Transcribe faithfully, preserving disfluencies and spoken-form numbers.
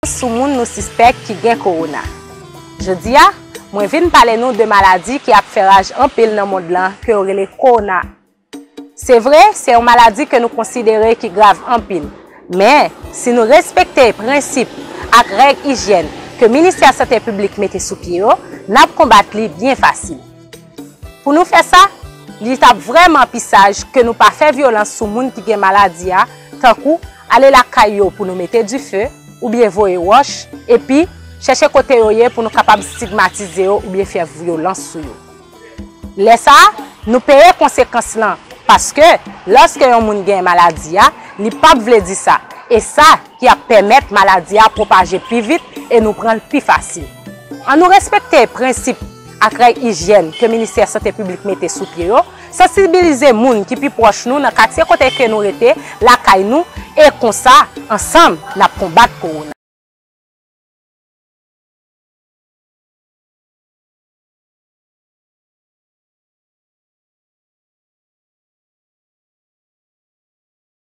sou moun nou sispèk ki gen kowona. Jodi a, mwen vin pale nou de maladi ki ap fè raj anpil nan mond lan ke yo rele kowona. Se vre, se yon maladi ke nou konsidere ki grav anpil. Men, si nou respekte prensip ak règ ijyèn ke Ministè Sante Piblik mete sou pye yo, n ap konbat li byen fasil. Pou nou fè sa, li t ap vrèman pi saj ke nou pa fè vyolans sou moun ki gen maladi a, tankou ale lakay yo pou nou mete dife, oubyen voye wòch, epi chèche kote yo ye pou nou kapab stigmatize yo oubyen fè vyolans sou yo. Lè sa a, nou peye konsekans lan, paske lòske yon moun gen maladi a, li p ap vle di sa, e sa ki ap pèmèt maladi a pwopaje pi vit e nou pran l pi fasil. Ann nou respekte prensip ak règ ijyèn ke Ministè Sante Piblik mete sou pye yo, sansibilize moun ki pi pwòch nou nan katye kote ke nou rete, lakay nou, e konsa, ansanm, n ap konbat kowona.